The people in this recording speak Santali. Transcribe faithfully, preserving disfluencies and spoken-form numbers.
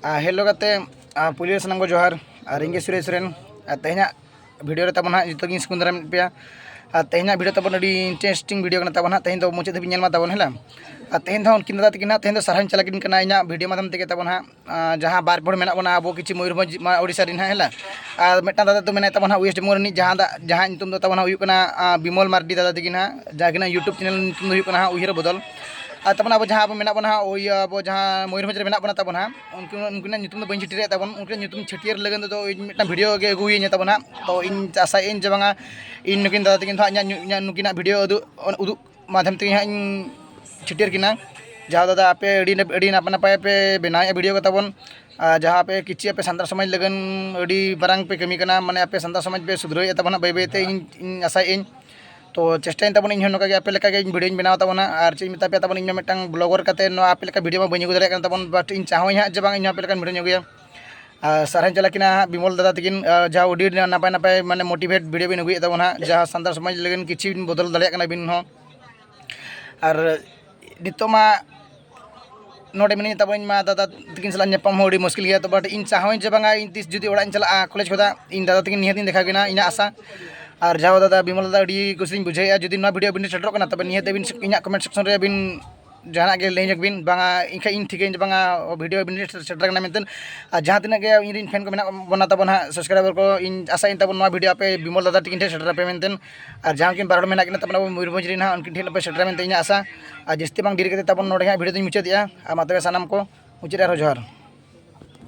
ᱟᱨ ᱦᱮᱞᱳ ᱜᱟᱛᱮ, ᱟᱨ ᱯᱩᱭᱞᱩ ᱨᱮ ᱥᱟᱱᱟᱢ ᱠᱚ ᱡᱚᱦᱟᱨ᱾ ᱟᱨ ᱤᱧ ᱜᱮ ᱥᱩᱨᱮᱥ ᱥᱚᱨᱮᱱ᱾ ᱟᱨ ᱛᱮᱦᱮᱧᱟᱜ ᱵᱷᱤᱰᱤᱭᱳ ᱨᱮ ᱛᱟᱵᱚᱱ ᱦᱟᱸᱜ ᱡᱚᱛᱚ ᱜᱤᱧ ᱥᱟᱹᱜᱩᱱ ᱫᱟᱨᱟᱢᱮᱫ ᱯᱮᱭᱟ᱾ ᱟᱨ ᱛᱮᱦᱮᱧᱟᱜ ᱵᱷᱤᱰᱤᱭᱳ ᱛᱟᱵᱚᱱ ᱟᱹᱰᱤ ᱤᱱᱴᱟᱨᱮᱥᱴᱤᱝ ᱵᱷᱤᱰᱤᱭᱳ ᱠᱟᱱᱟ ᱛᱟᱵᱚᱱ ᱦᱟᱸᱜ᱾ ᱛᱮᱦᱮᱧ ᱫᱚ ᱢᱩᱪᱟᱹᱫ ᱫᱷᱟᱹᱵᱤᱡ ᱧᱮᱞ ᱢᱟ ᱛᱟᱵᱚᱱ, ᱦᱮᱸ ᱞᱟ᱾ ᱟᱨ ᱛᱮᱦᱮᱧ ᱫᱚ ᱦᱟᱸᱜ ᱩᱱᱠᱤᱱ ᱫᱟᱫᱟ ᱛᱟᱹᱠᱤᱱ ᱦᱟᱸᱜ ᱛᱮᱦᱮᱧ ᱫᱚ ᱥᱟᱨᱦᱟᱣᱤᱧ ᱪᱟᱞ ᱟᱹᱠᱤᱱ ᱠᱟᱱᱟ ᱤᱧᱟᱹᱜ ᱵᱷᱤᱰᱤᱭᱳ ᱢᱟᱫᱽᱫᱷᱚᱢ ᱛᱮᱜᱮ ᱛᱟᱵᱚᱱ ᱦᱟᱸᱜ᱾ ᱟᱨ ᱡᱟᱦᱟᱸ ᱵᱟᱨ ᱯᱮ ᱦᱚᱲ ᱢᱮᱱᱟᱜ ᱵᱚᱱᱟ ᱟᱵᱚ ᱠᱤᱪᱷᱩ ᱢᱚᱭᱩᱨᱵᱷᱚᱸᱡᱽ, ᱢᱟ, ᱳᱰᱤᱥᱟ ᱨᱮᱱ ᱦᱟᱸᱜ, ᱦᱮᱸ ᱞᱟ᱾ ᱟᱨ ᱢᱤᱫᱴᱟᱝ ᱫᱟᱫᱟ ᱫᱚ ᱢᱮᱱᱟᱭ ᱛᱟᱵᱚᱱ ᱦᱟᱸᱜ ᱳᱭᱮᱥᱴ ᱵᱮᱝᱜᱚᱞ ᱨᱤᱱᱤᱡ, ᱡᱟᱦᱟᱸ ᱫᱟ-, ᱡᱟᱦᱟᱸ ᱧᱩᱛᱩᱢ ᱫᱚ ᱛᱟᱵᱚᱱ ᱦᱟᱸᱜ ᱦᱩᱭᱩᱜ ᱠᱟᱱᱟ, ᱟᱸ, ᱵᱤᱢᱚᱞ ᱢᱟᱨᱰᱤ ᱫᱟᱫᱟ ᱛᱟᱹᱠᱤᱱ ᱦᱟᱸᱜ, ᱡᱟᱦᱟᱸ ᱠᱤᱱᱟᱜ YouTube ᱪᱮᱱᱮᱞ ᱧᱩᱛᱩᱢ ᱫᱚ ᱦᱩᱭᱩᱜ ᱠᱟᱱᱟ ᱦᱟᱸᱜ ᱩᱭᱦᱟᱹᱨ ᱵᱚᱫᱚᱞ᱾ ᱟᱨ ᱛᱟᱵᱚᱱ ᱟᱵᱚ ᱡᱟᱦᱟᱸ ᱵᱚ ᱢᱮᱱᱟᱜ ᱵᱚᱱᱟ ᱦᱟᱸᱜ, ᱳᱭ ᱟᱵᱚ ᱡᱟᱦᱟᱸ ᱢᱚᱭᱩᱨᱵᱷᱚᱸᱡᱽ ᱨᱮ ᱢᱮᱱᱟᱜ ᱵᱚᱱᱟ ᱛᱟᱵᱚᱱ ᱦᱟᱸᱜ, ᱩᱱᱠᱤᱱ, ᱩᱱᱠᱤᱱᱟᱜ ᱧᱩᱛᱩᱢ ᱫᱚ ᱵᱟᱹᱧ ᱪᱷᱟᱹᱴᱭᱟᱹᱨᱮᱫ ᱛᱟᱵᱚᱱ, ᱩᱱᱠᱤᱱᱟᱜ ᱧᱩᱛᱩᱢ ᱪᱷᱟᱹᱴᱭᱟᱹᱨ ᱞᱟᱹᱜᱤᱫ ᱫᱚ ᱤᱧ ᱢᱤᱫᱴᱟᱝ ᱵᱷᱤᱰᱤᱭᱳ ᱜᱮ ᱟᱹᱜᱩ ᱦᱩᱭᱟᱹᱧᱟ ᱛᱟᱵᱚᱱ ᱦᱟᱸᱜ᱾ ᱛᱚ ᱤᱧ ᱟᱥᱟᱭᱟᱹᱧ ᱡᱮ ᱵᱟᱝᱟ ᱤᱧ ᱱᱩᱠᱤᱱ ᱫᱟᱫᱟ ᱛᱟᱹᱠᱤᱱ ᱫᱚ ᱦᱟᱸᱜ ᱤᱧᱟᱹᱜ, ᱤᱧᱟᱹᱜ ᱱᱩᱠᱤᱱᱟᱜ ᱵᱷᱤᱰᱤᱭᱳ ᱩᱫᱩᱜ, ᱩᱫᱩᱜ ᱢᱟᱫᱽᱫᱷᱚᱢ ᱛᱮᱜᱮ ᱦᱟᱸᱜ ᱤᱧ ᱪᱷᱟᱹᱴᱭᱟᱹᱨ ᱠᱤᱱᱟ᱾ ᱡᱟᱦᱟᱸ ᱫᱟᱫᱟ ᱟᱯᱮ ᱟᱹᱰᱤ, ᱟᱹᱰᱤ ᱱᱟᱯᱟᱭ ᱱᱟᱯᱟᱭ ᱯᱮ ᱵᱮᱱᱟᱣᱮᱫᱼᱟ ᱵᱷᱤᱰᱤᱭᱳ ᱠᱚ ᱛᱟᱵᱚᱱ, ᱟᱨ ᱡᱟᱦᱟᱸ ᱟᱯᱮ ᱠᱤᱪᱷᱩ ᱟᱯᱮ ᱥᱟᱱᱛᱟᱲ ᱥᱚᱢᱟᱡᱽ ᱞᱟᱹᱜᱤᱫ ᱟᱹᱰᱤ ᱢᱟᱨᱟᱝ ᱯᱮ ᱠᱟᱹᱢᱤ ᱠᱟᱱᱟ, ᱢᱟᱱᱮ ᱟᱯᱮ ᱥᱟᱱᱛᱟᱲ ᱥᱚᱢᱟᱡᱽ ᱯᱮ ᱥᱩᱫᱷᱨᱟᱹᱣᱮᱫᱼᱟ ᱛᱟᱵᱚᱱᱟ ᱵᱟᱹᱭ ᱵᱟᱹᱭ ᱛᱮ, ᱤᱧ, ᱤᱧ ᱟᱥᱟᱭᱮᱫ ᱟᱹᱧ᱾ ᱛᱚ ᱪᱮᱥᱴᱟᱭᱟᱹᱧ ᱛᱟᱵᱚᱱ ᱤᱧ ᱦᱚᱸ ᱱᱚᱝᱠᱟ ᱜᱮ ᱟᱯᱮ ᱞᱮᱠᱟ ᱜᱮ ᱤᱧ ᱵᱷᱤᱰᱤᱭᱳᱧ ᱵᱮᱱᱟᱣ ᱛᱟᱵᱚᱱᱟ᱾ ᱟᱨ ᱪᱮᱫ ᱤᱧ ᱢᱮᱛᱟ ᱯᱮᱭᱟ ᱛᱟᱵᱚᱱ, ᱤᱧ ᱢᱟ ᱢᱤᱫᱴᱟᱝ ᱵᱞᱚᱜᱟᱨ ᱠᱟᱛᱮ ᱱᱚᱣᱟ ᱟᱯᱮ ᱞᱮᱠᱟ ᱵᱷᱤᱰᱤᱭᱳ ᱢᱟ ᱵᱟᱹᱧ ᱟᱹᱜᱩ ᱫᱟᱲᱮᱭᱟᱜ ᱠᱟᱱ ᱛᱟᱵᱚᱱ, but ᱤᱧ ᱪᱟᱦᱟᱣᱟᱹᱧ ᱦᱟᱸᱜ ᱡᱮ ᱵᱟᱝ ᱤᱧ ᱦᱚᱸ ᱟᱯᱮ ᱞᱮᱠᱟᱱ ᱵᱷᱤᱰᱤᱭᱳᱧ ᱟᱹᱜᱩᱭᱟ᱾ ᱟᱨ ᱥᱟᱨᱦᱟᱣ ᱪᱟᱞᱟᱜ ᱠᱤᱱᱟ ᱦᱟᱸᱜ ᱵᱤᱢᱚᱞ ᱫᱟᱫᱟ ᱛᱟᱹᱠᱤᱱ, ᱟᱨ ᱡᱟᱦᱟᱸ ᱟᱹᱰᱤ ᱱᱟᱯᱟᱭ ᱱᱟᱯᱟᱭ ᱢᱟᱱᱮ ᱢᱳᱴᱤᱵᱷᱮᱴ ᱵᱷᱤᱰᱤᱭᱳ ᱵᱤᱱ ᱟᱹᱜᱩᱭᱮᱫ ᱛᱟᱵᱚᱱᱟ, ᱡᱟᱦᱟᱸ ᱥᱟᱱᱛᱟᱲ ᱥᱚᱢᱟᱡᱽ ᱞᱟᱹᱜᱤᱫ ᱠᱤᱪᱷᱩ ᱵᱤᱱ ᱵᱚᱫᱚᱞ ᱫᱟᱲᱮᱭᱟᱜ ᱠᱟᱱᱟ ᱵᱤᱱ ᱦᱚᱸ᱾ ᱟᱨ ᱱᱤᱛᱚᱜ ᱢᱟ ᱱᱚᱰᱮ ᱢᱤᱱᱟᱹᱧ ᱛᱟᱵᱚᱱ, ᱤᱧ ᱢᱟ ᱫᱟᱫᱟ ᱛᱟᱹᱠᱤᱱ ᱥᱟᱞᱟᱜ ᱧᱟᱯᱟᱢ ᱦᱚᱸ ᱟᱹᱰᱤ ᱢᱩᱥᱠᱤᱞ ᱜᱮᱭᱟ᱾ ᱛᱚ but ᱤᱧ ᱪᱟᱦᱟᱣᱟᱹᱧ ᱡᱮ ᱵᱟᱝᱟ ᱤᱧ ᱛᱤᱥ ᱡᱩᱫᱤ ᱚᱲᱟᱜ ᱤᱧ ᱪᱟᱞᱟᱜᱼᱟ ᱠᱚᱞᱮᱡᱽ ᱠᱷᱚᱱᱟᱜ, ᱤᱧ ᱫᱟᱫᱟ ᱛᱟᱹᱠᱤᱱ ᱱᱤᱦᱟᱹᱛ ᱤᱧ ᱫᱮᱠᱷᱟᱣ ᱠᱤᱱᱟ, ᱤᱧᱟᱹᱜ ᱟᱥᱟ᱾ ᱟᱨ ᱡᱟᱦᱟᱸ ᱫᱟᱫᱟ ᱵᱤᱢᱚᱞ ᱫᱟᱫᱟ ᱟᱹᱰᱤ ᱠᱩᱥᱤᱧ ᱵᱩᱡᱷᱟᱹᱣᱮᱫᱼᱟ, ᱡᱩᱫᱤ ᱱᱚᱣᱟ ᱵᱷᱤᱰᱤᱭᱳ ᱟᱹᱵᱤᱱ ᱴᱷᱮᱱ ᱥᱮᱴᱮᱨᱚᱜ ᱠᱟᱱᱟ ᱛᱚᱵᱮ ᱱᱤᱦᱟᱹᱛ ᱟᱹᱵᱤᱱ ᱤᱧᱟᱹᱜ ᱠᱚᱢᱮᱱᱴ ᱥᱮᱠᱥᱚᱱ ᱨᱮ ᱟᱹᱵᱤᱱ ᱡᱟᱦᱟᱱᱟᱜ ᱜᱮ ᱞᱟᱹᱭ ᱧᱚᱜ ᱵᱤᱱ, ᱵᱟᱝᱟ ᱤᱧ ᱠᱷᱟᱡ ᱤᱧ ᱴᱷᱤᱠᱟᱹᱭᱟᱹᱧ ᱡᱮ ᱵᱟᱝᱟ ᱵᱷᱤᱰᱤᱭᱳ ᱟᱹᱵᱤᱱ ᱴᱷᱮᱱ ᱥᱮᱴᱮᱨ ᱠᱟᱱᱟ ᱢᱮᱱᱛᱮ᱾ ᱟᱨ ᱡᱟᱦᱟᱸ ᱛᱤᱱᱟᱹᱜ ᱜᱮ ᱤᱧ ᱨᱮᱱ ᱯᱷᱮᱱ ᱠᱚ ᱢᱮᱱᱟᱜ ᱵᱚᱱᱟ ᱛᱟᱵᱚᱱ ᱦᱟᱸᱜ, ᱥᱟᱵᱥᱠᱨᱟᱭᱵᱟᱨ ᱠᱚ, ᱤᱧ ᱟᱥᱟᱭᱟᱹᱧ ᱛᱟᱵᱚᱱ ᱱᱚᱣᱟ ᱵᱷᱤᱰᱤᱭᱳ ᱟᱯᱮ ᱵᱤᱢᱚᱞ ᱫᱟᱫᱟ ᱛᱟᱹᱠᱤᱱ ᱴᱷᱮᱱ ᱥᱮᱴᱮᱨ ᱟᱯᱮ ᱢᱮᱱᱛᱮ᱾ ᱟᱨ ᱡᱟᱦᱟᱸ ᱩᱱᱠᱤᱱ ᱵᱟᱨ ᱦᱚᱲ ᱢᱮᱱᱟᱜ ᱠᱤᱱᱟ ᱛᱟᱵᱚᱱ ᱟᱵᱚ ᱢᱚᱭᱩᱨᱵᱷᱚᱸᱡᱽ ᱨᱮᱱ ᱦᱟᱸᱜ, ᱩᱱᱠᱤᱱ ᱴᱷᱮᱱ ᱟᱯᱮ ᱥᱮᱴᱮᱨᱟ ᱢᱮᱱᱛᱮ ᱤᱧᱟᱹᱜ ᱟᱥᱟ᱾ ᱟᱨ ᱡᱟᱹᱥᱛᱤ ᱵᱟᱝ ᱰᱮᱨᱤ ᱠᱟᱛᱮ ᱛᱟᱵᱚᱱ ᱱᱚᱰᱮ ᱦᱟᱸᱜ ᱵᱷᱤᱰᱤᱭᱳ ᱫᱚᱧ ᱢᱩᱪᱟᱹᱫᱮᱜᱼᱟ᱾ ᱟᱨ ᱢᱟ ᱛᱚᱵᱮ ᱥᱟᱱᱟᱢ ᱠᱚ ᱢᱩᱪᱟᱹᱫ ᱨᱮ ᱟᱨᱦᱚᱸ ᱡᱚᱦᱟᱨ᱾